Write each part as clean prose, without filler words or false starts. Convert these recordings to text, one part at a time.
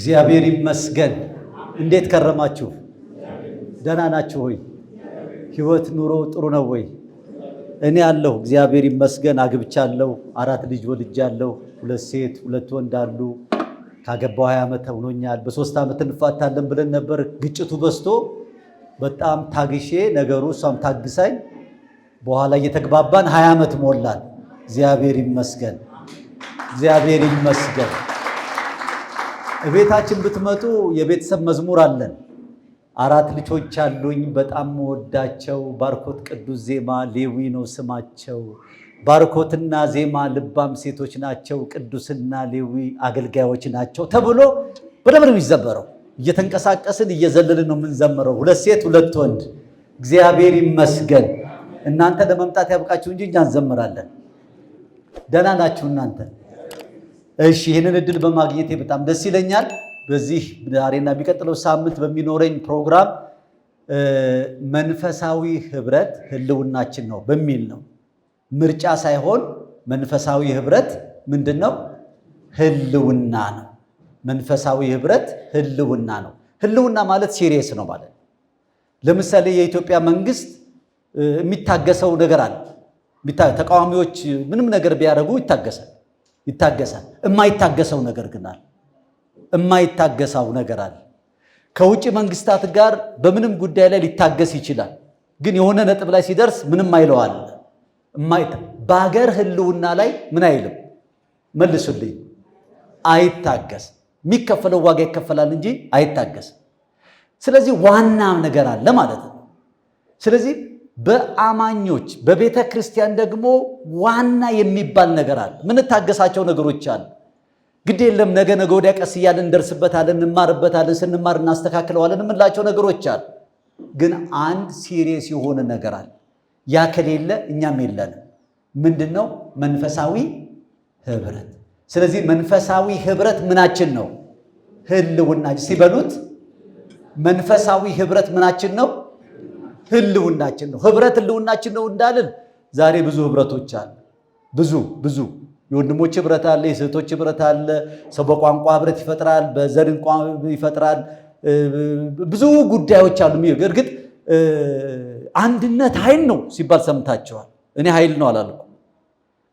እግዚአብሔር ይመስገን። እንዴት ከረማችሁ? ደህና ናችሁ ወይ? ህይወት ኑሮ ጥሩ ነው ወይ? እኔ አለሁ፣ እግዚአብሔር ይመስገን። አግብቻለሁ፣ 4 ልጅ ወልጃለሁ። 2 ሴት 2 ወንድ አሉ። ካገባሁ 20 ዓመት ሆኖኛል። በ3 ዓመት እንፋታለን ብለን ነበር። ግጭቱ በዝቶ በጣም ታግሼ ነገሩ እሷም ታግሳኝ በኋላ እየተግባባን 20 ዓመት ሞላን። እግዚአብሔር ይመስገን፣ እግዚአብሔር ይመስገን። እቤታችን ብትመጡ የቤተሰብ መዝሙር አለን። 4 ልጆች አሉኝ፣ በጣም የምወዳቸው። ባርኮት፣ ቅዱስ፣ ዜማ፣ ሌዊ ነው ስማቸው። ባርኮትና ዜማ ልባም ሴቶች ናቸው፣ ቅዱስና ሌዊ አገልጋዮች ናቸው ተብሎ በደንብ ነው የሚዘመረው። እየተንቀሳቀስን እየዘለልን ነው የምንዘምረው። 2 ሴት 2 ወንድ። እግዚአብሔር ይመስገን። እናንተ ለመምጣት ያብቃችሁ እንጂ እኛ እንዘምራለን። ደህና ናችሁ እናንተ? እሺ፣ ይህንን እድል በማግኘቴ በጣም ደስ ይለኛል። በዚህ ዛሬና የሚቀጥለው ሳምንት በሚኖረኝ ፕሮግራም መንፈሳዊ ህብረት ህልውናችን ነው በሚል ነው። ምርጫ ሳይሆን መንፈሳዊ ህብረት ምንድነው? ህልውና ነው። መንፈሳዊ ህብረት ህልውና ነው። ህልውና ማለት serious ነው ማለት ነው። ለምሳሌ የኢትዮጵያ መንግስት የሚታገሰው ነገር አለ። ተቃዋሚዎች ምንም ነገር ቢያደርጉ ይታገሳል ይታገሳል። የማይታገሰው ነገር ግን አለ። የማይታገሰው ነገር አለ። ከውጭ መንግስታት ጋር በምንም ጉዳይ ላይ ሊታገስ ይችላል። ግን የሆነ ነጥብ ላይ ሲደርስ ምንም አይለዋል። በሀገር ህልውና ላይ ምን አይልም? መልሱልኝ። አይታገስ። የሚከፈለው ዋጋ ይከፈላል እንጂ አይታገስም። ስለዚህ ዋና ነገር አለ ማለት ነው። ስለዚህ በአማኞች በቤተ ክርስቲያን ደግሞ ዋና የሚባል ነገር አለ። ምንታገሳቸው ነገሮች አሉ። ግድ የለም ነገ ነገ ወዲያ ቀስ እያልን እንደርስበታለን፣ እንማርበታለን፣ ስንማር እናስተካክለዋለን የምንላቸው ነገሮች አሉ። ግን አንድ serious የሆነ ነገር አለ። ያ ከሌለ እኛም የለንም። ምንድነው? መንፈሳዊ ህብረት። ስለዚህ መንፈሳዊ ህብረት ምናችን ነው? ህልውና። ሲበሉት መንፈሳዊ ህብረት ምናችን ነው? ህልውናችን ነው። ህብረት ህልውናችን ነው እንዳልን ዛሬ ብዙ ህብረቶች አሉ። ብዙ ብዙ የወንድሞች ህብረት አለ፣ የሴቶች ህብረት አለ። ሰው በቋንቋ ህብረት ይፈጥራል፣ በዘር ይፈጥራል። ብዙ ጉዳዮች አሉ። እርግጥ አንድነት ኃይል ነው ሲባል ሰምታችኋል። እኔ ኃይል ነው አላልኩም።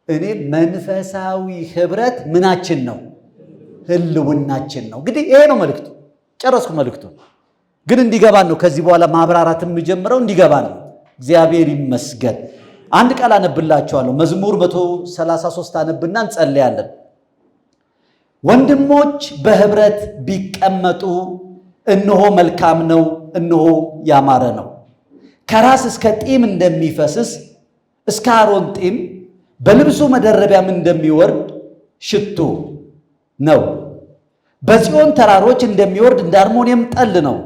እኔ መንፈሳዊ ህብረት ምናችን ነው? ህልውናችን ነው። እንግዲህ ይሄ ነው መልእክቱ። ጨረስኩ መልእክቱ። ግን እንዲገባን ነው ከዚህ በኋላ ማብራራት የምጀምረው፣ እንዲገባን ነው። እግዚአብሔር ይመስገን። አንድ ቃል አነብላችኋለሁ። መዝሙር 133 አነብና እንጸልያለን። ወንድሞች በህብረት ቢቀመጡ እነሆ መልካም ነው፣ እነሆ ያማረ ነው። ከራስ እስከ ጢም እንደሚፈስስ እስከ አሮን ጢም በልብሱ መደረቢያም እንደሚወርድ ሽቱ ነው። በጽዮን ተራሮች እንደሚወርድ እንደ አርሞንኤም ጠል ነው።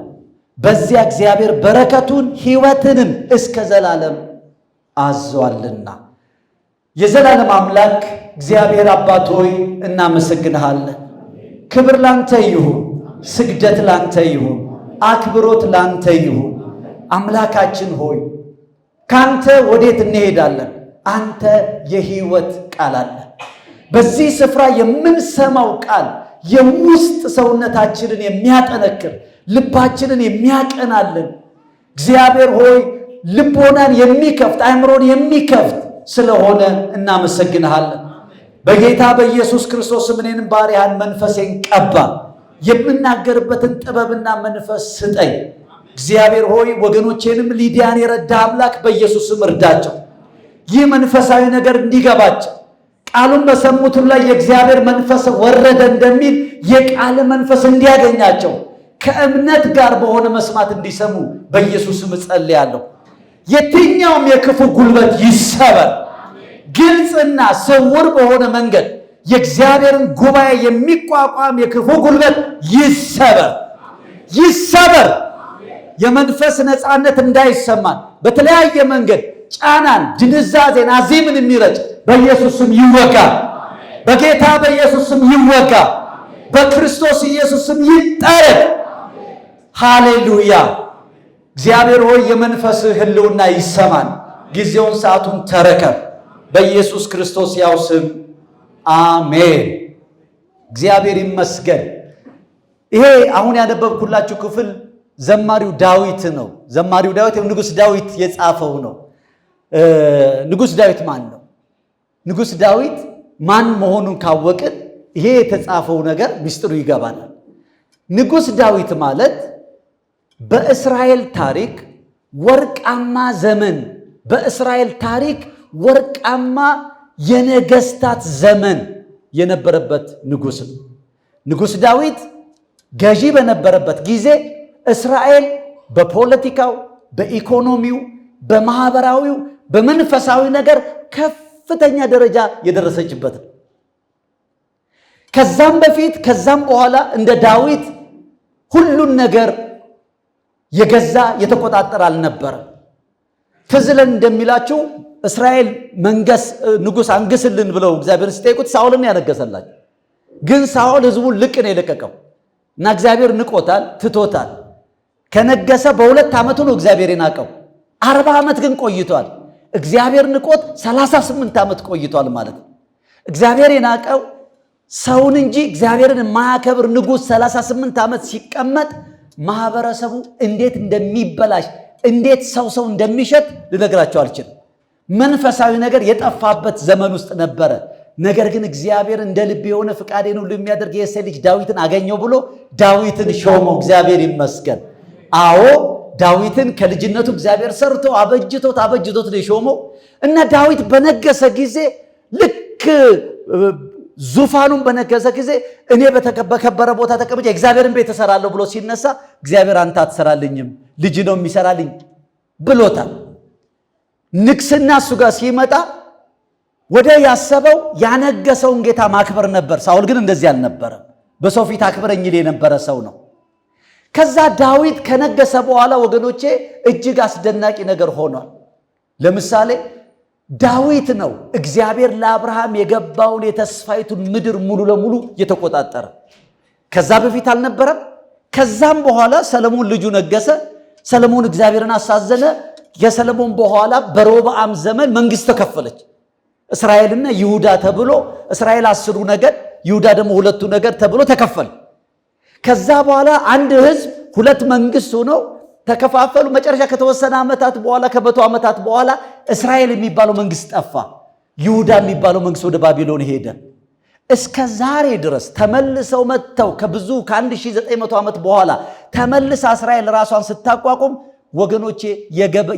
በዚያ እግዚአብሔር በረከቱን ሕይወትንም እስከ ዘላለም አዟልና። የዘላለም አምላክ እግዚአብሔር አባት ሆይ እናመሰግንሃለን። ክብር ላንተ ይሁን፣ ስግደት ላንተ ይሁን፣ አክብሮት ላንተ ይሁን። አምላካችን ሆይ ካንተ ወዴት እንሄዳለን? አንተ የሕይወት ቃል አለ። በዚህ ስፍራ የምንሰማው ቃል የውስጥ ሰውነታችንን የሚያጠነክር፣ ልባችንን የሚያቀናልን፣ እግዚአብሔር ሆይ ልቦናን የሚከፍት፣ አእምሮን የሚከፍት ስለሆነ እናመሰግንሃለን። በጌታ በኢየሱስ ክርስቶስ እኔንም ባሪያህን መንፈሴን ቀባ፣ የምናገርበትን ጥበብና መንፈስ ስጠኝ። እግዚአብሔር ሆይ ወገኖቼንም ሊዲያን የረዳ አምላክ በኢየሱስ ስም እርዳቸው። ይህ መንፈሳዊ ነገር እንዲገባቸው ቃሉን በሰሙትም ላይ የእግዚአብሔር መንፈስ ወረደ እንደሚል የቃል መንፈስ እንዲያገኛቸው ከእምነት ጋር በሆነ መስማት እንዲሰሙ በኢየሱስ ስም እጸልያለሁ። የትኛውም የክፉ ጉልበት ይሰበር። ግልጽና ስውር በሆነ መንገድ የእግዚአብሔርን ጉባኤ የሚቋቋም የክፉ ጉልበት ይሰበር፣ ይሰበር። የመንፈስ ነፃነት እንዳይሰማን በተለያየ መንገድ ጫናን፣ ድንዛዜን፣ አዚምን የሚረጭ በኢየሱስ ስም ይወጋ። በጌታ በኢየሱስ ስም ይወጋ። በክርስቶስ ኢየሱስ ስም ይጠረግ። ሃሌሉያ። እግዚአብሔር ሆይ የመንፈስህ ህልውና ይሰማን። ጊዜውን ሰዓቱን ተረከብ። በኢየሱስ ክርስቶስ ያው ስም አሜን። እግዚአብሔር ይመስገን። ይሄ አሁን ያነበብኩላችሁ ክፍል ዘማሪው ዳዊት ነው። ዘማሪው ዳዊት ንጉሥ ዳዊት የጻፈው ነው። ንጉሥ ዳዊት ማን ነው? ንጉሥ ዳዊት ማን መሆኑን ካወቅን ይሄ የተጻፈው ነገር ሚስጥሩ ይገባናል። ንጉሥ ዳዊት ማለት በእስራኤል ታሪክ ወርቃማ ዘመን፣ በእስራኤል ታሪክ ወርቃማ የነገስታት ዘመን የነበረበት ንጉሥ ነው። ንጉሥ ዳዊት ገዢ በነበረበት ጊዜ እስራኤል በፖለቲካው፣ በኢኮኖሚው፣ በማህበራዊው፣ በመንፈሳዊ ነገር ከፍተኛ ደረጃ የደረሰችበት ነው። ከዛም በፊት ከዛም በኋላ እንደ ዳዊት ሁሉን ነገር የገዛ የተቆጣጠረ አልነበረም። ትዝ ለን እንደሚላችሁ እስራኤል መንገስ ንጉሥ አንግስልን ብለው እግዚአብሔርን ሲጠይቁት ሳኦልን ያነገሰላቸው። ግን ሳኦል ህዝቡን ልቅ ነው የለቀቀው እና እግዚአብሔር ንቆታል፣ ትቶታል። ከነገሰ በ2 ዓመቱ ነው እግዚአብሔር የናቀው። 40 ዓመት ግን ቆይቷል። እግዚአብሔር ንቆት 38 ዓመት ቆይቷል ማለት ነው። እግዚአብሔር የናቀው ሰውን እንጂ እግዚአብሔርን የማያከብር ንጉሥ 38 ዓመት ሲቀመጥ ማህበረሰቡ እንዴት እንደሚበላሽ፣ እንዴት ሰው ሰው እንደሚሸጥ ልነግራቸው አልችልም። መንፈሳዊ ነገር የጠፋበት ዘመን ውስጥ ነበረ። ነገር ግን እግዚአብሔር እንደ ልብ የሆነ ፍቃዴን ሁሉ የሚያደርግ የእሴይ ልጅ ዳዊትን አገኘው ብሎ ዳዊትን ሾመው። እግዚአብሔር ይመስገን። አዎ ዳዊትን ከልጅነቱ እግዚአብሔር ሰርቶ አበጅቶት አበጅቶት ነው የሾመው እና ዳዊት በነገሰ ጊዜ፣ ልክ ዙፋኑን በነገሰ ጊዜ፣ እኔ በከበረ ቦታ ተቀምጬ የእግዚአብሔርን ቤት እሰራለሁ ብሎ ሲነሳ እግዚአብሔር አንተ አትሰራልኝም፣ ልጅህ ነው የሚሰራልኝ ብሎታል። ንግስና እሱ ጋር ሲመጣ ወደ ያሰበው ያነገሰውን ጌታ ማክበር ነበር። ሳውል ግን እንደዚህ አልነበረም። በሰው ፊት አክብረኝ ይል የነበረ ሰው ነው። ከዛ ዳዊት ከነገሰ በኋላ ወገኖቼ እጅግ አስደናቂ ነገር ሆኗል። ለምሳሌ ዳዊት ነው እግዚአብሔር ለአብርሃም የገባውን የተስፋይቱን ምድር ሙሉ ለሙሉ የተቆጣጠረ። ከዛ በፊት አልነበረም። ከዛም በኋላ ሰለሞን ልጁ ነገሰ። ሰለሞን እግዚአብሔርን አሳዘነ። የሰለሞን በኋላ በሮብዓም ዘመን መንግስት ተከፈለች። እስራኤልና ይሁዳ ተብሎ፣ እስራኤል 10ሩ ነገድ፣ ይሁዳ ደግሞ ሁለቱ ነገድ ተብሎ ተከፈለ። ከዛ በኋላ አንድ ህዝብ ሁለት መንግስት ሆነው ተከፋፈሉ። መጨረሻ ከተወሰነ ዓመታት በኋላ፣ ከ100 ዓመታት በኋላ እስራኤል የሚባለው መንግስት ጠፋ። ይሁዳ የሚባለው መንግስት ወደ ባቢሎን ሄደ። እስከ ዛሬ ድረስ ተመልሰው መጥተው ከብዙ ከ1900 ዓመት በኋላ ተመልሳ እስራኤል ራሷን ስታቋቁም ወገኖቼ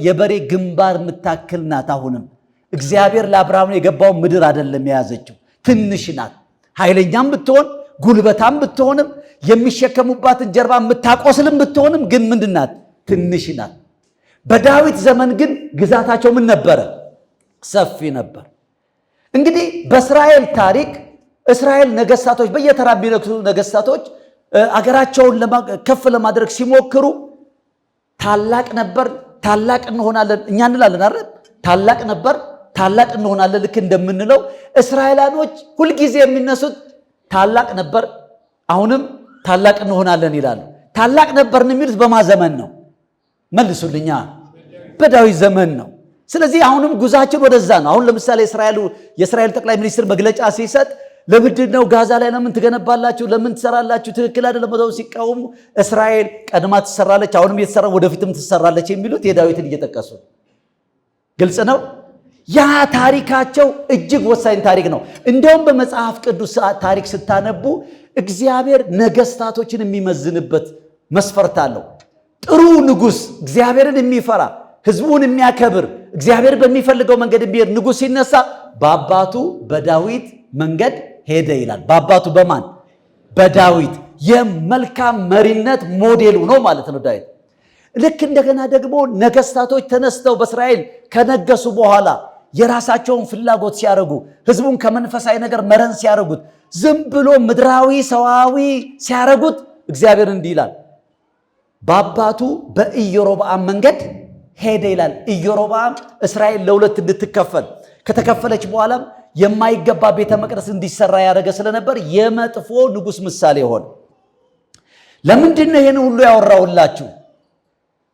የበሬ ግንባር የምታክል ናት። አሁንም እግዚአብሔር ለአብርሃም የገባውን ምድር አይደለም የያዘችው፣ ትንሽ ናት። ኃይለኛም ብትሆን፣ ጉልበታም ብትሆንም፣ የሚሸከሙባትን ጀርባ የምታቆስልም ብትሆንም ግን ምንድን ናት? ትንሽ ናት። በዳዊት ዘመን ግን ግዛታቸው ምን ነበረ? ሰፊ ነበር። እንግዲህ በእስራኤል ታሪክ እስራኤል ነገስታቶች በየተራ የሚነግሱ ነገስታቶች አገራቸውን ከፍ ለማድረግ ሲሞክሩ ታላቅ ነበር፣ ታላቅ እንሆናለን እኛ እንላለን አይደል? ታላቅ ነበር፣ ታላቅ እንሆናለን ልክ እንደምንለው እስራኤላኖች ሁልጊዜ የሚነሱት ታላቅ ነበር፣ አሁንም ታላቅ እንሆናለን ይላሉ። ታላቅ ነበርን የሚሉት በማ ዘመን ነው? መልሱልኛ። በዳዊት ዘመን ነው። ስለዚህ አሁንም ጉዟችን ወደዛ ነው። አሁን ለምሳሌ የእስራኤል ጠቅላይ ሚኒስትር መግለጫ ሲሰጥ ለምንድን ነው ጋዛ ላይ ለምን ትገነባላችሁ? ለምን ትሰራላችሁ? ትክክል አይደለም ብለው ሲቃወሙ እስራኤል ቀድማ ትሰራለች፣ አሁንም እየተሰራ ወደፊትም ትሰራለች የሚሉት የዳዊትን እየጠቀሱ፣ ግልጽ ነው። ያ ታሪካቸው እጅግ ወሳኝ ታሪክ ነው። እንደውም በመጽሐፍ ቅዱስ ታሪክ ስታነቡ እግዚአብሔር ነገስታቶችን የሚመዝንበት መስፈርት አለው። ጥሩ ንጉስ፣ እግዚአብሔርን የሚፈራ፣ ህዝቡን የሚያከብር፣ እግዚአብሔር በሚፈልገው መንገድ የሚሄድ ንጉስ ሲነሳ በአባቱ በዳዊት መንገድ ሄደ ይላል። በአባቱ በማን? በዳዊት። የመልካም መሪነት ሞዴሉ ነው ማለት ነው ዳዊት። ልክ እንደገና ደግሞ ነገስታቶች ተነስተው በእስራኤል ከነገሱ በኋላ የራሳቸውን ፍላጎት ሲያደርጉ፣ ህዝቡን ከመንፈሳዊ ነገር መረን ሲያደርጉት፣ ዝም ብሎ ምድራዊ ሰዋዊ ሲያደርጉት እግዚአብሔር እንዲህ ይላል፣ በአባቱ በኢዮሮብዓም መንገድ ሄደ ይላል። ኢዮሮብዓም እስራኤል ለሁለት እንድትከፈል፣ ከተከፈለች በኋላም የማይገባ ቤተ መቅደስ እንዲሰራ ያደረገ ስለነበር የመጥፎ ንጉሥ ምሳሌ ሆነ። ለምንድን ነው ይህን ሁሉ ያወራሁላችሁ?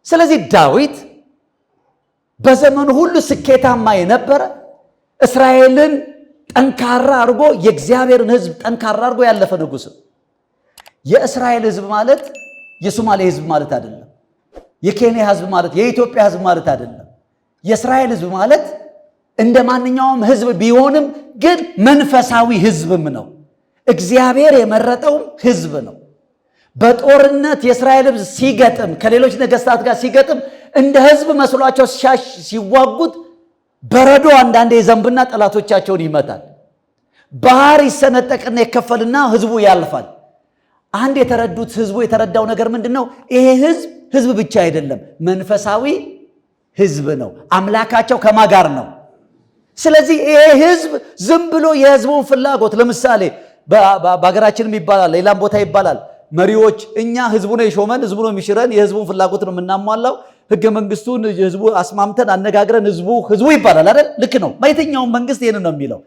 ስለዚህ ዳዊት በዘመኑ ሁሉ ስኬታማ የነበረ፣ እስራኤልን ጠንካራ አድርጎ፣ የእግዚአብሔርን ሕዝብ ጠንካራ አድርጎ ያለፈ ንጉሥ ነው። የእስራኤል ሕዝብ ማለት የሶማሌ ሕዝብ ማለት አይደለም። የኬንያ ሕዝብ ማለት የኢትዮጵያ ሕዝብ ማለት አይደለም። የእስራኤል ሕዝብ ማለት እንደ ማንኛውም ሕዝብ ቢሆንም ግን መንፈሳዊ ሕዝብም ነው። እግዚአብሔር የመረጠውም ሕዝብ ነው። በጦርነት የእስራኤል ሕዝብ ሲገጥም ከሌሎች ነገስታት ጋር ሲገጥም እንደ ሕዝብ መስሏቸው ሲዋጉት በረዶ አንዳንዴ ይዘንብና ጠላቶቻቸውን ይመታል። ባህር ይሰነጠቅና ይከፈልና ህዝቡ ያልፋል። አንድ የተረዱት ህዝቡ የተረዳው ነገር ምንድን ነው? ይሄ ህዝብ ህዝብ ብቻ አይደለም፣ መንፈሳዊ ህዝብ ነው። አምላካቸው ከማ ጋር ነው። ስለዚህ ይሄ ህዝብ ዝም ብሎ የህዝቡን ፍላጎት ለምሳሌ በሀገራችንም ይባላል፣ ሌላም ቦታ ይባላል። መሪዎች እኛ ህዝቡ ነው የሾመን፣ ህዝቡ ነው የሚሽረን፣ የህዝቡን ፍላጎት ነው የምናሟላው፣ ህገ መንግስቱን ህዝቡ አስማምተን አነጋግረን ህዝቡ ህዝቡ ይባላል አይደል? ልክ ነው። በየትኛውም መንግስት ይህን ነው የሚለው።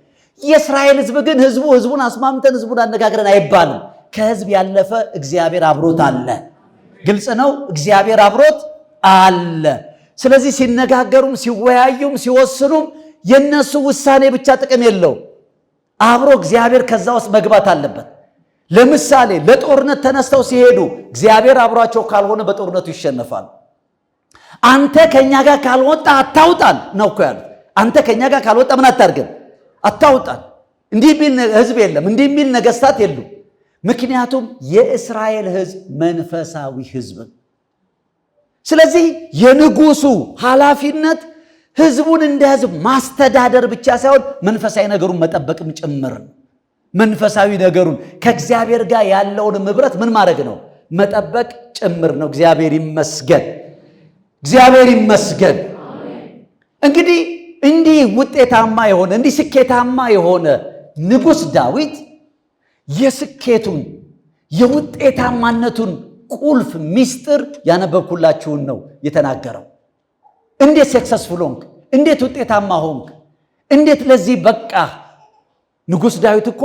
የእስራኤል ህዝብ ግን ህዝቡ ህዝቡን አስማምተን ህዝቡን አነጋግረን አይባልም። ከህዝብ ያለፈ እግዚአብሔር አብሮት አለ። ግልጽ ነው። እግዚአብሔር አብሮት አለ። ስለዚህ ሲነጋገሩም ሲወያዩም ሲወስኑም የነሱ ውሳኔ ብቻ ጥቅም የለውም። አብሮ እግዚአብሔር ከዛ ውስጥ መግባት አለበት። ለምሳሌ ለጦርነት ተነስተው ሲሄዱ እግዚአብሔር አብሯቸው ካልሆነ በጦርነቱ ይሸነፋል። አንተ ከኛ ጋር ካልወጣ አታውጣን ነው እኮ ያሉት። አንተ ከኛ ጋር ካልወጣ ምን አታርገን አታውጣን። እንዲህ የሚል ህዝብ የለም፣ እንዲህ የሚል ነገስታት የሉም። ምክንያቱም የእስራኤል ህዝብ መንፈሳዊ ህዝብ። ስለዚህ የንጉሱ ኃላፊነት ህዝቡን እንደ ህዝብ ማስተዳደር ብቻ ሳይሆን መንፈሳዊ ነገሩን መጠበቅም ጭምር ነው። መንፈሳዊ ነገሩን ከእግዚአብሔር ጋር ያለውን ህብረት ምን ማድረግ ነው? መጠበቅ ጭምር ነው። እግዚአብሔር ይመስገን፣ እግዚአብሔር ይመስገን። እንግዲህ እንዲህ ውጤታማ የሆነ እንዲህ ስኬታማ የሆነ ንጉሥ ዳዊት የስኬቱን የውጤታማነቱን ቁልፍ ሚስጥር ያነበብኩላችሁን ነው የተናገረው። እንዴት successful ሆንክ? እንዴት ውጤታማ ሆንክ? እንዴት ለዚህ በቃ? ንጉሥ ዳዊት እኮ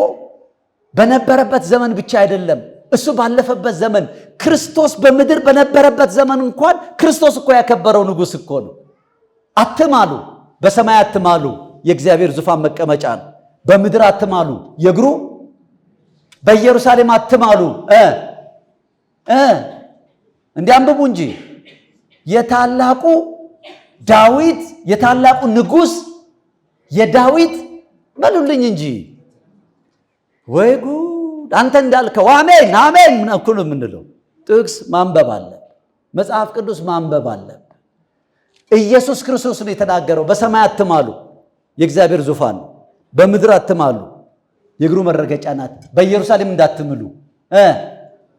በነበረበት ዘመን ብቻ አይደለም፣ እሱ ባለፈበት ዘመን ክርስቶስ በምድር በነበረበት ዘመን እንኳን ክርስቶስ እኮ ያከበረው ንጉሥ እኮ ነው። አትማሉ፣ በሰማይ አትማሉ፣ የእግዚአብሔር ዙፋን መቀመጫ ነው። በምድር አትማሉ፣ የእግሩ በኢየሩሳሌም አትማሉ እንዲያንብቡ እንጂ የታላቁ ዳዊት የታላቁ ንጉሥ የዳዊት በሉልኝ እንጂ። ወይ ጉድ! አንተ እንዳልከው አሜን አሜን እኮ ነው የምንለው። ጥቅስ ማንበብ አለብን። መጽሐፍ ቅዱስ ማንበብ አለብን። ኢየሱስ ክርስቶስ ነው የተናገረው። በሰማይ አትማሉ፣ የእግዚአብሔር ዙፋን ነው። በምድር አትማሉ፣ የእግሩ መረገጫ ናት። በኢየሩሳሌም እንዳትምሉ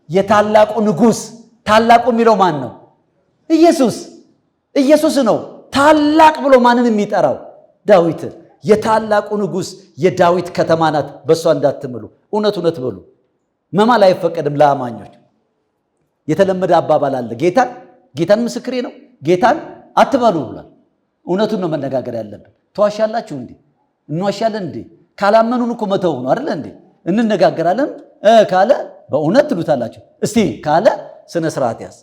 የታላቁ ንጉሥ። ታላቁ የሚለው ማን ነው? ኢየሱስ ኢየሱስ ነው። ታላቅ ብሎ ማንን የሚጠራው? ዳዊት። የታላቁ ንጉሥ የዳዊት ከተማ ናት፣ በእሷ እንዳትምሉ። እውነት እውነት በሉ። መማል አይፈቀድም ለአማኞች። የተለመደ አባባል አለ። ጌታን ጌታን ምስክሬ ነው ጌታን አትበሉ ብሏል። እውነቱን ነው መነጋገር ያለብን። ተዋሻላችሁ እንዴ? እንዋሻለን እንዴ? ካላመኑን እኮ መተው ነው አይደለ እንዴ? እንነጋገራለን ካለ በእውነት ትሉታላችሁ። እስቲ ካለ ስነ ስርዓት ያዝ።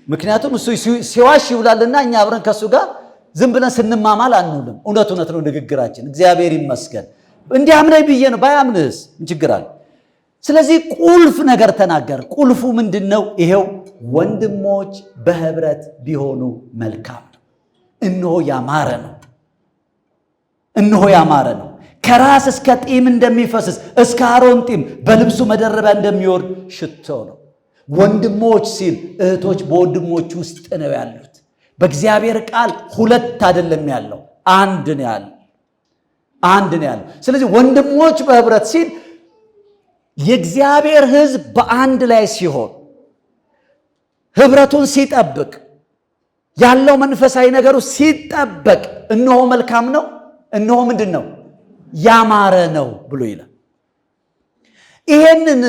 ምክንያቱም እሱ ሲዋሽ ይውላልና እኛ አብረን ከእሱ ጋር ዝም ብለን ስንማማል አንውልም። እውነት እውነት ነው ንግግራችን። እግዚአብሔር ይመስገን። እንዲህ አምነኝ ብዬ ነው። ባያምንህስ ምን ችግር አለ? ስለዚህ ቁልፍ ነገር ተናገር። ቁልፉ ምንድን ነው? ይሄው ወንድሞች በህብረት ቢሆኑ መልካም ነው። እነሆ ያማረ ነው። እነሆ ያማረ ነው። ከራስ እስከ ጢም እንደሚፈስስ እስከ አሮን ጢም በልብሱ መደረቢያ እንደሚወርድ ሽቶ ነው። ወንድሞች ሲል እህቶች በወንድሞች ውስጥ ነው ያሉት። በእግዚአብሔር ቃል ሁለት አይደለም ያለው፣ አንድ ነው ያለው። አንድ ነው ያለው። ስለዚህ ወንድሞች በህብረት ሲል የእግዚአብሔር ሕዝብ በአንድ ላይ ሲሆን ህብረቱን ሲጠብቅ ያለው መንፈሳዊ ነገሩ ሲጠበቅ እነሆ መልካም ነው፣ እነሆ ምንድን ነው ያማረ ነው ብሎ ይላል። ይሄንን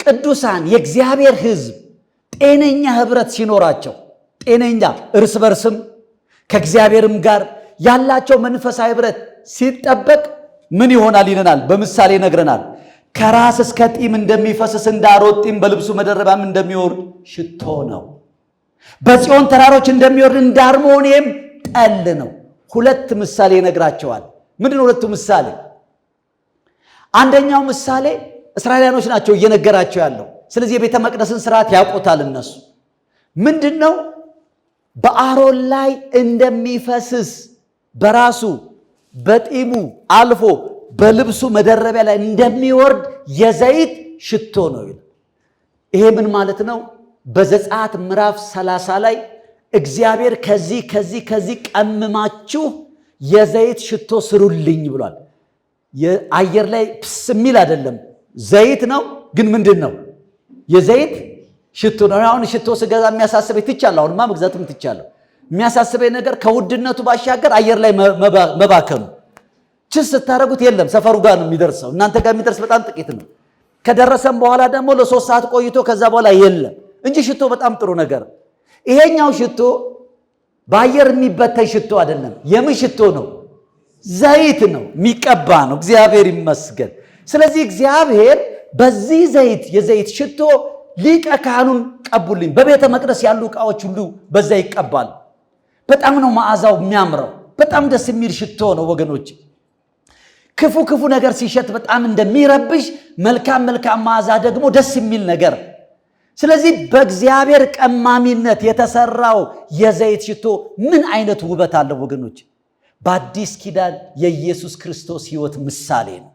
ቅዱሳን የእግዚአብሔር ሕዝብ ጤነኛ ህብረት ሲኖራቸው ጤነኛ እርስ በርስም ከእግዚአብሔርም ጋር ያላቸው መንፈሳዊ ህብረት ሲጠበቅ ምን ይሆናል ይለናል። በምሳሌ ይነግረናል። ከራስ እስከ ጢም እንደሚፈስስ እንደ አሮን ጢም በልብሱ መደረቢያም እንደሚወርድ ሽቶ ነው። በጽዮን ተራሮች እንደሚወርድ እንደ አርሞንኤም ጠል ነው። ሁለት ምሳሌ ይነግራቸዋል። ምንድን ነው ሁለቱ ምሳሌ? አንደኛው ምሳሌ እስራኤላኖች ናቸው እየነገራቸው ያለው። ስለዚህ የቤተ መቅደስን ስርዓት ያውቁታል እነሱ። ምንድን ነው? በአሮን ላይ እንደሚፈስስ በራሱ በጢሙ አልፎ በልብሱ መደረቢያ ላይ እንደሚወርድ የዘይት ሽቶ ነው ይላል። ይሄ ምን ማለት ነው? በዘጸአት ምዕራፍ 30 ላይ እግዚአብሔር ከዚህ ከዚህ ከዚህ ቀምማችሁ የዘይት ሽቶ ስሩልኝ ብሏል። የአየር ላይ ፕስ የሚል አይደለም፣ ዘይት ነው። ግን ምንድን ነው? የዘይት ሽቶ ነው። አሁን ሽቶ ስገዛ የሚያሳስበኝ ትቻለሁ። አሁንማ መግዛትም ትቻለሁ። የሚያሳስበኝ ነገር ከውድነቱ ባሻገር አየር ላይ መባከኑ። ችስ ስታደርጉት የለም ሰፈሩ ጋር ነው የሚደርሰው። እናንተ ጋር የሚደርስ በጣም ጥቂት ነው። ከደረሰም በኋላ ደግሞ ለ3 ሰዓት ቆይቶ ከዛ በኋላ የለም እንጂ ሽቶ በጣም ጥሩ ነገር። ይሄኛው ሽቶ በአየር የሚበተን ሽቶ አይደለም። የምን ሽቶ ነው? ዘይት ነው፣ የሚቀባ ነው። እግዚአብሔር ይመስገን። ስለዚህ እግዚአብሔር በዚህ ዘይት የዘይት ሽቶ ሊቀ ካህኑን ቀቡልኝ። በቤተ መቅደስ ያሉ ዕቃዎች ሁሉ በዛ ይቀባል። በጣም ነው መዓዛው የሚያምረው። በጣም ደስ የሚል ሽቶ ነው ወገኖች። ክፉ ክፉ ነገር ሲሸት በጣም እንደሚረብሽ መልካም መልካም መዓዛ ደግሞ ደስ የሚል ነገር። ስለዚህ በእግዚአብሔር ቀማሚነት የተሰራው የዘይት ሽቶ ምን አይነት ውበት አለው ወገኖች። በአዲስ ኪዳን የኢየሱስ ክርስቶስ ሕይወት ምሳሌ ነው።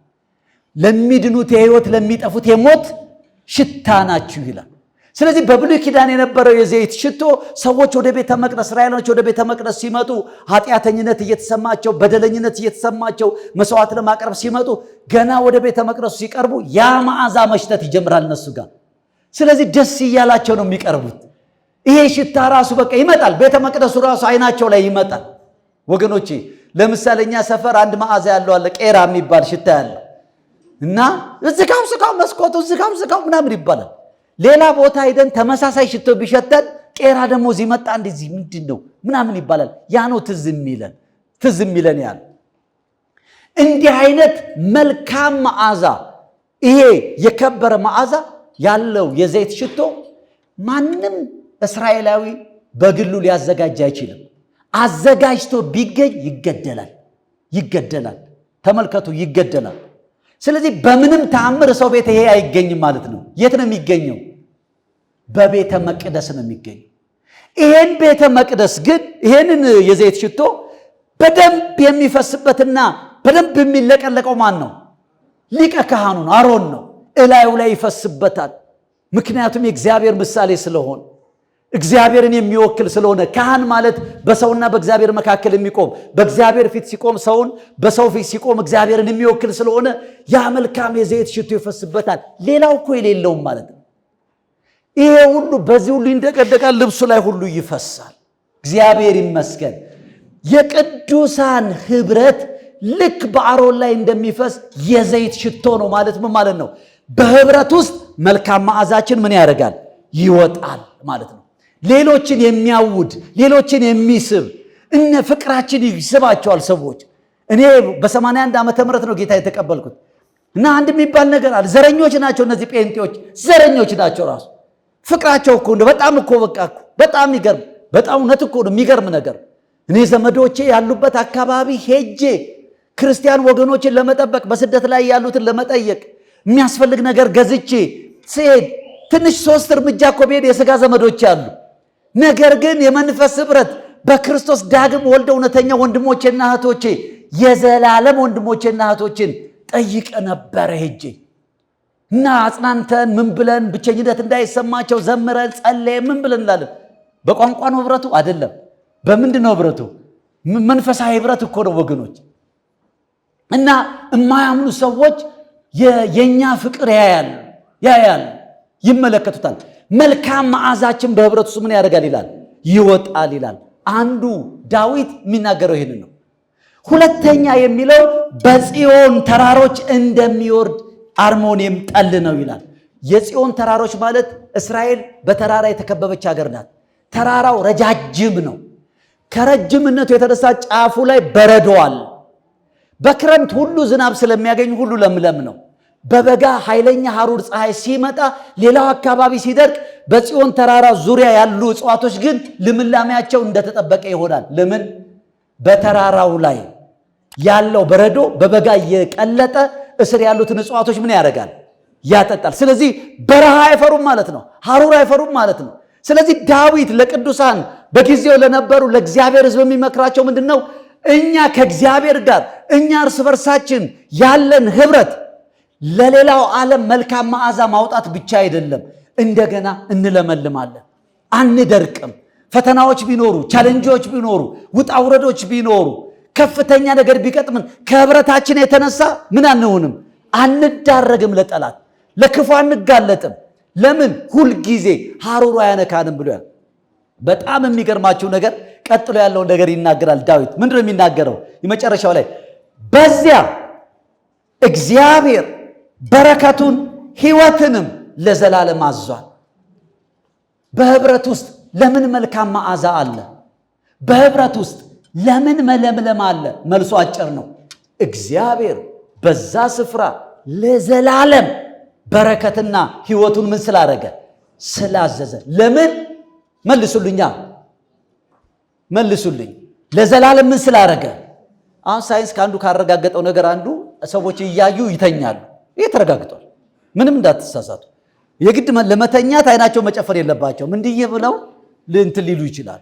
ለሚድኑት የሕይወት ለሚጠፉት የሞት ሽታ ናችሁ ይላል። ስለዚህ በብሉይ ኪዳን የነበረው የዘይት ሽቶ ሰዎች ወደ ቤተ መቅደስ፣ እስራኤሎች ወደ ቤተ መቅደስ ሲመጡ ኃጢአተኝነት እየተሰማቸው በደለኝነት እየተሰማቸው መስዋዕት ለማቅረብ ሲመጡ ገና ወደ ቤተ መቅደሱ ሲቀርቡ ያ መዓዛ መሽተት ይጀምራል እነሱ ጋር። ስለዚህ ደስ እያላቸው ነው የሚቀርቡት። ይሄ ሽታ ራሱ በቃ ይመጣል። ቤተ መቅደሱ ራሱ አይናቸው ላይ ይመጣል። ወገኖቼ ለምሳሌ እኛ ሰፈር አንድ መዓዛ ያለው አለ፣ ቄራ የሚባል ሽታ ያለው እና ዝጋው ዝጋው መስኮቱ ዝጋው ዝጋው ምናምን ይባላል። ሌላ ቦታ ሄደን ተመሳሳይ ሽቶ ቢሸተን ቄራ ደግሞ እዚህ መጣ እንደዚህ ምንድን ነው ምናምን ይባላል። ያ ነው ትዝ የሚለን ያለ እንዲህ አይነት መልካም መዓዛ፣ ይሄ የከበረ መዓዛ ያለው የዘይት ሽቶ ማንም እስራኤላዊ በግሉ ሊያዘጋጅ አይችልም። አዘጋጅቶ ቢገኝ ይገደላል፣ ይገደላል። ተመልከቱ፣ ይገደላል። ስለዚህ በምንም ተአምር ሰው ቤት ይሄ አይገኝም ማለት ነው። የት ነው የሚገኘው? በቤተ መቅደስ ነው የሚገኘው። ይሄን ቤተ መቅደስ ግን ይሄንን የዘይት ሽቶ በደንብ የሚፈስበትና በደንብ የሚለቀለቀው ማን ነው? ሊቀ ካህኑ ነው፣ አሮን ነው። እላዩ ላይ ይፈስበታል። ምክንያቱም የእግዚአብሔር ምሳሌ ስለሆነ፣ እግዚአብሔርን የሚወክል ስለሆነ። ካህን ማለት በሰውና በእግዚአብሔር መካከል የሚቆም፣ በእግዚአብሔር ፊት ሲቆም ሰውን፣ በሰው ፊት ሲቆም እግዚአብሔርን የሚወክል ስለሆነ ያ መልካም የዘይት ሽቶ ይፈስበታል። ሌላው እኮ የሌለውም ማለት ነው። ይሄ ሁሉ በዚህ ሁሉ ይንደቀደቃል፣ ልብሱ ላይ ሁሉ ይፈሳል። እግዚአብሔር ይመስገን። የቅዱሳን ህብረት ልክ በአሮን ላይ እንደሚፈስ የዘይት ሽቶ ነው ማለት ምን ማለት ነው? በህብረት ውስጥ መልካም መዓዛችን ምን ያደርጋል? ይወጣል ማለት ነው። ሌሎችን የሚያውድ፣ ሌሎችን የሚስብ እነ ፍቅራችን ይስባቸዋል ሰዎች። እኔ በ81 ዓመተ ምህረት ነው ጌታ የተቀበልኩት እና አንድ የሚባል ነገር አለ። ዘረኞች ናቸው እነዚህ ጴንጤዎች፣ ዘረኞች ናቸው። ራሱ ፍቅራቸው እኮ እንደው በጣም እኮ በቃ እኮ በጣም የሚገርም፣ በጣም እውነት እኮ ነው የሚገርም ነገር። እኔ ዘመዶቼ ያሉበት አካባቢ ሄጄ ክርስቲያን ወገኖችን ለመጠበቅ፣ በስደት ላይ ያሉትን ለመጠየቅ የሚያስፈልግ ነገር ገዝቼ ስሄድ ትንሽ 3 እርምጃ እኮ ብሄድ የሥጋ ዘመዶች አሉ። ነገር ግን የመንፈስ ኅብረት በክርስቶስ ዳግም ወልደ እውነተኛ ወንድሞቼና እህቶቼ፣ የዘላለም ወንድሞቼና እህቶችን ጠይቀ ነበረ ሄጄ እና አጽናንተን ምን ብለን ብቸኝነት እንዳይሰማቸው ዘምረን ጸለየ ምን ብለን እንላለን። በቋንቋ ነው ኅብረቱ? አይደለም። በምንድን ነው ኅብረቱ? መንፈሳዊ ኅብረት እኮ ነው ወገኖች። እና የማያምኑ ሰዎች የኛ ፍቅር ያያሉ ያያሉ፣ ይመለከቱታል። መልካም መዓዛችን በኅብረቱ ውስጥ ምን ያደርጋል ይላል? ይወጣል ይላል። አንዱ ዳዊት የሚናገረው ይህንን ነው። ሁለተኛ የሚለው በጽዮን ተራሮች እንደሚወርድ አርሞንኤም ጠል ነው ይላል። የጽዮን ተራሮች ማለት እስራኤል በተራራ የተከበበች ሀገር ናት። ተራራው ረጃጅም ነው። ከረጅምነቱ የተነሳ ጫፉ ላይ በረዶ አለ። በክረምት ሁሉ ዝናብ ስለሚያገኝ ሁሉ ለምለም ነው። በበጋ ኃይለኛ ሐሩር ፀሐይ ሲመጣ ሌላው አካባቢ ሲደርቅ በጽዮን ተራራ ዙሪያ ያሉ እጽዋቶች ግን ልምላሜያቸው እንደተጠበቀ ይሆናል። ለምን? በተራራው ላይ ያለው በረዶ በበጋ እየቀለጠ እስር ያሉትን እጽዋቶች ምን ያደርጋል? ያጠጣል። ስለዚህ በረሃ አይፈሩም ማለት ነው። ሐሩር አይፈሩም ማለት ነው። ስለዚህ ዳዊት ለቅዱሳን በጊዜው ለነበሩ ለእግዚአብሔር ሕዝብ የሚመክራቸው ምንድን ነው? እኛ ከእግዚአብሔር ጋር፣ እኛ እርስ በርሳችን ያለን ህብረት ለሌላው ዓለም መልካም መዓዛ ማውጣት ብቻ አይደለም፣ እንደገና እንለመልማለን፣ አንደርቅም። ፈተናዎች ቢኖሩ፣ challenge ኦች ቢኖሩ፣ ውጣ ውረዶች ቢኖሩ፣ ከፍተኛ ነገር ቢገጥምን ከህብረታችን የተነሳ ምን አንሆንም? አንዳረግም፣ ለጠላት ለክፉ አንጋለጥም። ለምን? ሁልጊዜ ሐሩሩ አያነካንም ብሎ። በጣም የሚገርማችሁ ነገር ቀጥሎ ያለውን ነገር ይናገራል ዳዊት። ምንድን ነው የሚናገረው? የመጨረሻው ላይ በዚያ እግዚአብሔር በረከቱን ሕይወትንም ለዘላለም አዟል። በህብረት ውስጥ ለምን መልካም መዓዛ አለ? በህብረት ውስጥ ለምን መለምለም አለ? መልሱ አጭር ነው። እግዚአብሔር በዛ ስፍራ ለዘላለም በረከትና ሕይወቱን ምን ስላደረገ? ስላዘዘ። ለምን? መልሱልኛ፣ መልሱልኝ። ለዘላለም ምን ስላደረገ? አሁን ሳይንስ ከአንዱ ካረጋገጠው ነገር አንዱ ሰዎች እያዩ ይተኛሉ። ይህ ተረጋግጧል። ምንም እንዳትሳሳቱ። የግድ ለመተኛት አይናቸው መጨፈር የለባቸውም። እንዲህ ብለው እንትን ሊሉ ይችላል።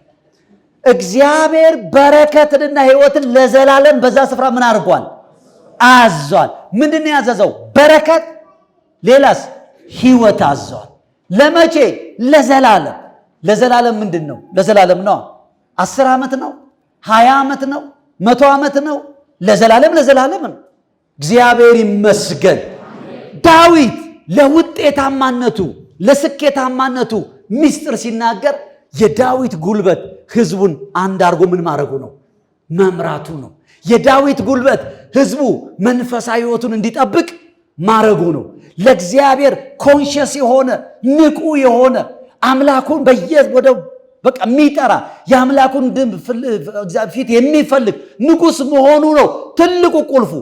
እግዚአብሔር በረከትንና ሕይወትን ለዘላለም በዛ ስፍራ ምን አድርጓል? አዟል። ምንድን ነው ያዘዘው? በረከት፣ ሌላስ? ሕይወት አዟል። ለመቼ? ለዘላለም። ለዘላለም ምንድን ነው? ለዘላለም ነው። 10 ዓመት ነው? 20 ዓመት ነው? 100 ዓመት ነው? ለዘላለም ለዘላለም ነው። እግዚአብሔር ይመስገን። ዳዊት ለውጤታማነቱ፣ ለስኬታማነቱ ሚስጥር ሲናገር የዳዊት ጉልበት ህዝቡን አንድ አድርጎ ምን ማድረጉ ነው? መምራቱ ነው። የዳዊት ጉልበት ህዝቡ መንፈሳዊ ሕይወቱን እንዲጠብቅ ማድረጉ ነው። ለእግዚአብሔር conscious የሆነ፣ ንቁ የሆነ፣ አምላኩን በየ ወደ በቃ የሚጠራ፣ የአምላኩን ፊት የሚፈልግ ንጉሥ መሆኑ ነው ትልቁ ቁልፉ።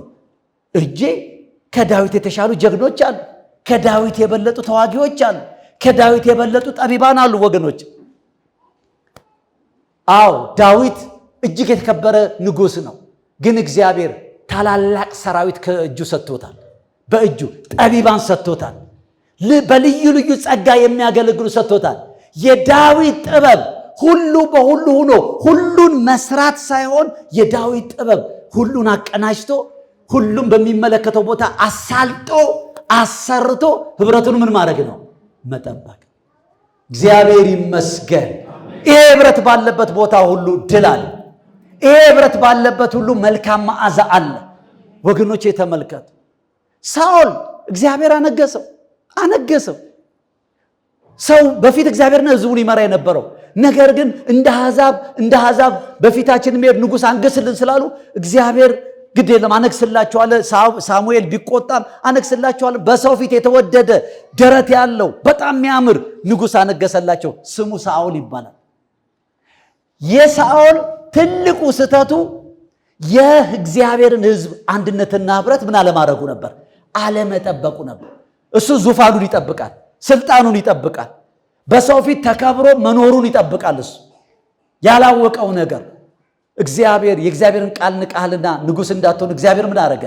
እጄ ከዳዊት የተሻሉ ጀግኖች አሉ። ከዳዊት የበለጡ ተዋጊዎች አሉ። ከዳዊት የበለጡ ጠቢባን አሉ ወገኖች። አዎ፣ ዳዊት እጅግ የተከበረ ንጉሥ ነው። ግን እግዚአብሔር ታላላቅ ሰራዊት ከእጁ ሰጥቶታል። በእጁ ጠቢባን ሰጥቶታል። በልዩ ልዩ ጸጋ የሚያገለግሉ ሰጥቶታል። የዳዊት ጥበብ ሁሉ በሁሉ ሆኖ ሁሉን መስራት ሳይሆን የዳዊት ጥበብ ሁሉን አቀናጅቶ፣ ሁሉም በሚመለከተው ቦታ አሳልጦ አሰርቶ ህብረቱን ምን ማድረግ ነው? መጠበቅ። እግዚአብሔር ይመስገን። ይሄ ህብረት ባለበት ቦታ ሁሉ ድል አለ። ይሄ ህብረት ባለበት ሁሉ መልካም መዓዛ አለ። ወገኖቼ ተመልከቱ። ሳኦል እግዚአብሔር አነገሰው፣ አነገሰው። ሰው በፊት እግዚአብሔር ነው ህዝቡን ይመራ የነበረው። ነገር ግን እንደ አሕዛብ በፊታችን የሚሄድ ንጉሥ አንግስልን ስላሉ እግዚአብሔር ግድ የለም አነግስላቸዋለሁ። ሳሙኤል ቢቆጣም አነግስላቸዋለሁ። በሰው ፊት የተወደደ፣ ደረት ያለው፣ በጣም የሚያምር ንጉሥ አነገሰላቸው። ስሙ ሳኦል ይባላል። የሳኦል ትልቁ ስህተቱ የእግዚአብሔርን ሕዝብ አንድነትና ህብረት ምን አለማድረጉ ነበር? አለመጠበቁ ነበር። እሱ ዙፋኑን ይጠብቃል፣ ስልጣኑን ይጠብቃል፣ በሰው ፊት ተከብሮ መኖሩን ይጠብቃል። እሱ ያላወቀው ነገር እግዚአብሔር የእግዚአብሔርን ቃል ንቀሃልና ንጉሥ እንዳትሆን እግዚአብሔር ምን አረገ?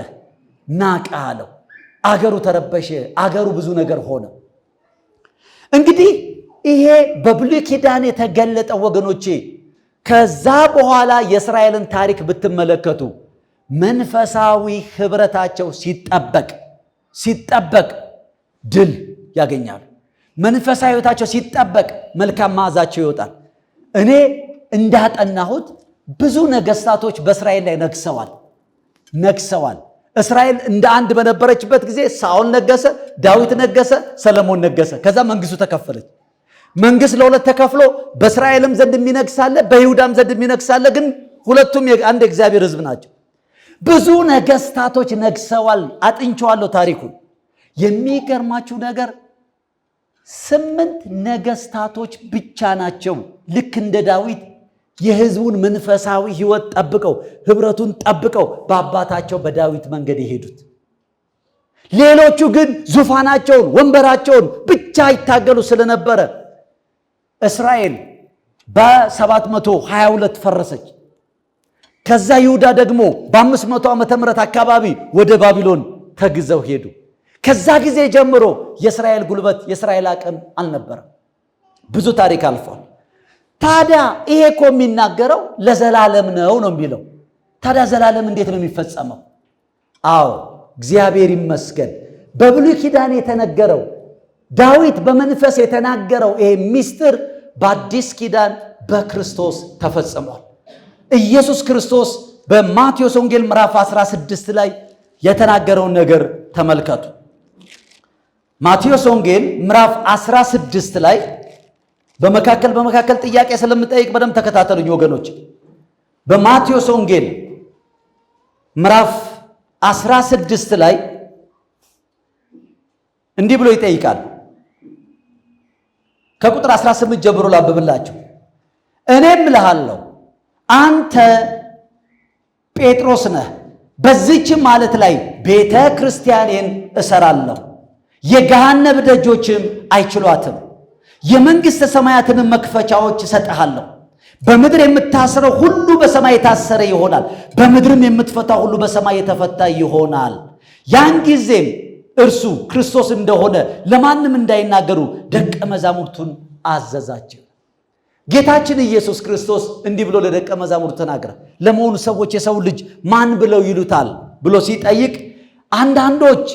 ናቀህ አለው። አገሩ ተረበሸ። አገሩ ብዙ ነገር ሆነ። እንግዲህ ይሄ በብሉይ ኪዳን የተገለጠ ወገኖቼ፣ ከዛ በኋላ የእስራኤልን ታሪክ ብትመለከቱ መንፈሳዊ ህብረታቸው ሲጠበቅ ሲጠበቅ ድል ያገኛሉ። መንፈሳዊ ህይወታቸው ሲጠበቅ መልካም መዓዛቸው ይወጣል። እኔ እንዳጠናሁት ብዙ ነገስታቶች በእስራኤል ላይ ነግሰዋል፣ ነግሰዋል። እስራኤል እንደ አንድ በነበረችበት ጊዜ ሳኦል ነገሰ፣ ዳዊት ነገሰ፣ ሰለሞን ነገሰ። ከዛ መንግስቱ ተከፈለች። መንግስት ለሁለት ተከፍሎ በእስራኤልም ዘንድ የሚነግስ አለ፣ በይሁዳም ዘንድ የሚነግስ አለ። ግን ሁለቱም አንድ የእግዚአብሔር ሕዝብ ናቸው። ብዙ ነገስታቶች ነግሰዋል። አጥንቼዋለሁ ታሪኩን። የሚገርማችሁ ነገር ስምንት ነገስታቶች ብቻ ናቸው ልክ እንደ ዳዊት የህዝቡን መንፈሳዊ ህይወት ጠብቀው፣ ህብረቱን ጠብቀው በአባታቸው በዳዊት መንገድ የሄዱት። ሌሎቹ ግን ዙፋናቸውን፣ ወንበራቸውን ብቻ ይታገሉ ስለነበረ እስራኤል በ722 ፈረሰች። ከዛ ይሁዳ ደግሞ በ500 ዓመተ ምህረት አካባቢ ወደ ባቢሎን ተግዘው ሄዱ። ከዛ ጊዜ ጀምሮ የእስራኤል ጉልበት የእስራኤል አቅም አልነበረም። ብዙ ታሪክ አልፏል። ታዲያ ይሄ እኮ የሚናገረው ለዘላለም ነው ነው የሚለው። ታዲያ ዘላለም እንዴት ነው የሚፈጸመው? አዎ እግዚአብሔር ይመስገን። በብሉይ ኪዳን የተነገረው ዳዊት በመንፈስ የተናገረው ይሄ ምስጢር በአዲስ ኪዳን በክርስቶስ ተፈጽሟል። ኢየሱስ ክርስቶስ በማቴዎስ ወንጌል ምዕራፍ 16 ላይ የተናገረውን ነገር ተመልከቱ። ማቴዎስ ወንጌል ምዕራፍ 16 ላይ በመካከል በመካከል ጥያቄ ስለምጠይቅ በደንብ ተከታተሉኝ ወገኖች። በማቴዎስ ወንጌል ምዕራፍ 16 ላይ እንዲህ ብሎ ይጠይቃል። ከቁጥር 18 ጀምሮ ላንብብላችሁ። እኔም እልሃለሁ አንተ ጴጥሮስ ነህ፣ በዚህችም ዓለት ላይ ቤተ ክርስቲያኔን እሰራለሁ፣ የገሃነም ደጆችም አይችሏትም። የመንግሥተ ሰማያትንም መክፈቻዎች እሰጥሃለሁ። በምድር የምታስረው ሁሉ በሰማይ የታሰረ ይሆናል፣ በምድርም የምትፈታው ሁሉ በሰማይ የተፈታ ይሆናል። ያን ጊዜም እርሱ ክርስቶስ እንደሆነ ለማንም እንዳይናገሩ ደቀ መዛሙርቱን አዘዛቸው። ጌታችን ኢየሱስ ክርስቶስ እንዲህ ብሎ ለደቀ መዛሙርቱ ተናገረ። ለመሆኑ ሰዎች የሰው ልጅ ማን ብለው ይሉታል ብሎ ሲጠይቅ አንዳንዶች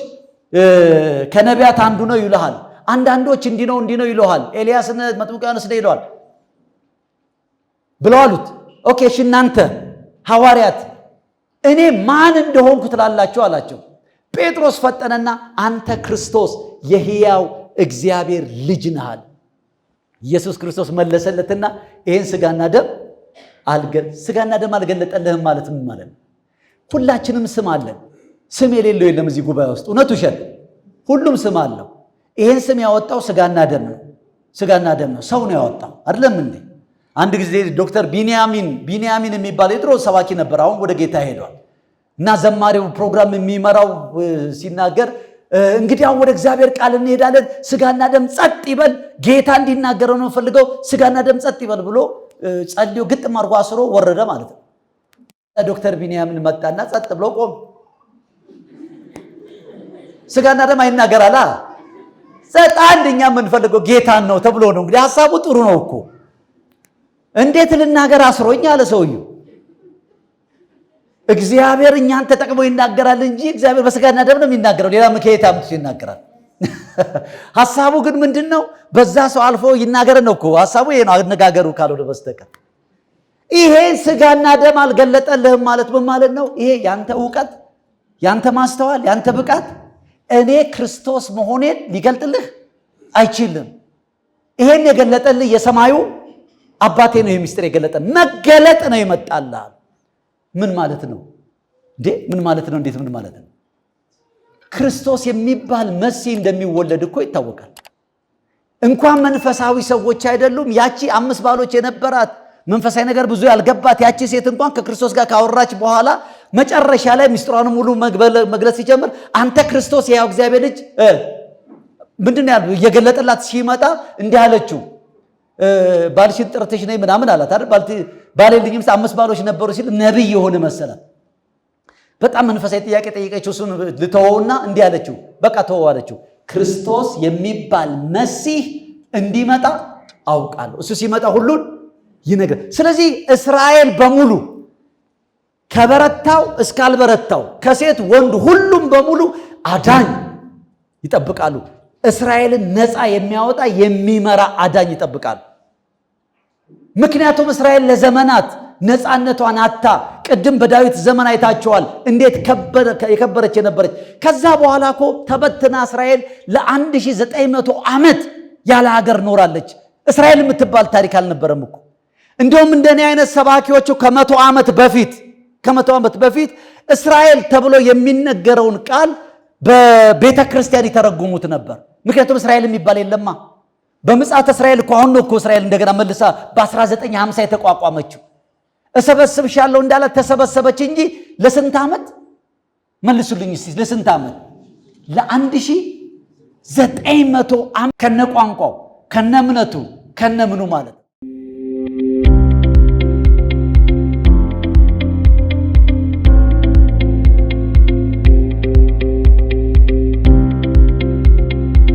ከነቢያት አንዱ ነው ይሉሃል፣ አንዳንዶች እንዲህ ነው እንዲህ ነው ይሉሃል፣ ኤልያስ መጥምቁ ዮሐንስ ነው ይለዋል ብለው አሉት። Okay እሺ እናንተ ሐዋርያት እኔ ማን እንደሆንኩ ትላላችሁ አላቸው። ጴጥሮስ ፈጠነና አንተ ክርስቶስ የሕያው እግዚአብሔር ልጅ ነህ አለ። ኢየሱስ ክርስቶስ መለሰለትና ይሄን ስጋና ደም ስጋና ደም አልገለጠልህም ማለት ምን ማለት ነው? ሁላችንም ስም አለን። ስም የሌለው የለም እዚህ ጉባኤ ውስጥ። እውነት ውሸት? ሁሉም ስም አለው። ይሄን ስም ያወጣው ስጋና ደም ነው። ስጋና ደም ነው። ሰው ነው ያወጣው አይደለም እንዴ? አንድ ጊዜ ዶክተር ቢንያሚን የሚባል የድሮ ሰባኪ ነበር። አሁን ወደ ጌታ ሄዷል። እና ዘማሪው ፕሮግራም የሚመራው ሲናገር እንግዲህ አሁን ወደ እግዚአብሔር ቃል እንሄዳለን፣ ስጋና ደም ጸጥ ይበል፣ ጌታ እንዲናገረው ነው ፈልገው፣ ስጋና ደም ጸጥ ይበል ብሎ ጸልዮ ግጥም አድርጎ አስሮ ወረደ ማለት ነው። ዶክተር ቢንያሚን መጣና ጸጥ ብሎ ቆም። ስጋና ደም አይናገራላ። ጸጥ፣ አንድ እኛ የምንፈልገው ጌታን ነው ተብሎ ነው። እንግዲህ ሐሳቡ ጥሩ ነው እኮ። እንዴት ልናገር አስሮኝ አለ ሰውየው። እግዚአብሔር እኛን ተጠቅሞ ይናገራል እንጂ እግዚአብሔር በስጋና ደም ነው የሚናገረው። ሌላ ከየት አምጥቶ ይናገራል? ሐሳቡ ግን ምንድነው? በዛ ሰው አልፎ ይናገር ነው እኮ ሐሳቡ ይሄ ነው፣ አነጋገሩ ካልሆነ በስተቀር። ይሄ ስጋና ደም አልገለጠልህም ማለት ምን ማለት ነው? ይሄ ያንተ ዕውቀት፣ ያንተ ማስተዋል፣ ያንተ ብቃት እኔ ክርስቶስ መሆኔን ሊገልጥልህ አይችልም። ይሄን የገለጠልህ የሰማዩ አባቴ ነው። ይሄ ምስጢር የገለጠ መገለጥ ነው የመጣልህ። ምን ማለት ነው እንዴ? ምን ማለት ነው? እንዴት ምን ማለት ነው? ክርስቶስ የሚባል መሲህ እንደሚወለድ እኮ ይታወቃል። እንኳን መንፈሳዊ ሰዎች አይደሉም፣ ያቺ 5 ባሎች የነበራት መንፈሳዊ ነገር ብዙ ያልገባት ያቺ ሴት እንኳን ከክርስቶስ ጋር ካወራች በኋላ መጨረሻ ላይ ምስጢሯን ሙሉ መግለጽ ሲጀምር አንተ ክርስቶስ የሕያው እግዚአብሔር ልጅ ምንድነው ያለው? እየገለጠላት ሲመጣ እንዲህ አለችው፣ ባልሽን ጥርትሽ ነይ ምናምን አላት አይደል? ባል የለኝም 5 ባሎች ነበሩ ሲል ነብይ የሆነ መሰላት። በጣም መንፈሳዊ ጥያቄ ጠየቀችው። እሱን ልተወውና እንዲህ አለችው፣ በቃ ተወው አለችው። ክርስቶስ የሚባል መሲህ እንዲመጣ አውቃለሁ፣ እሱ ሲመጣ ሁሉን ይነግራል። ስለዚህ እስራኤል በሙሉ ከበረታው እስካልበረታው ከሴት ወንድ ሁሉም በሙሉ አዳኝ ይጠብቃሉ። እስራኤልን ነፃ የሚያወጣ የሚመራ አዳኝ ይጠብቃሉ። ምክንያቱም እስራኤል ለዘመናት ነፃነቷን አታ፣ ቅድም በዳዊት ዘመን አይታቸዋል እንዴት የከበረች የነበረች። ከዛ በኋላ እኮ ተበትና እስራኤል ለ1900 ዓመት ያለ ሀገር ኖራለች። እስራኤል የምትባል ታሪክ አልነበረም እኮ። እንደውም እንደኔ አይነት ሰባኪዎች ከመቶ ዓመት በፊት እስራኤል ተብሎ የሚነገረውን ቃል በቤተክርስቲያን ይተረጉሙት ነበር። ምክንያቱም እስራኤል የሚባል የለማ። በምጽአተ እስራኤል እኮ አሁን ነው እኮ እስራኤል እንደገና መልሳ በ1950 የተቋቋመችው። እሰበስብሻለሁ እንዳለ ተሰበሰበች እንጂ ለስንት ዓመት? መልሱልኝ እስቲ ለስንት ዓመት? ለ1900 ዓመት ከነ ቋንቋው ከነ እምነቱ ከነ ምኑ ማለት።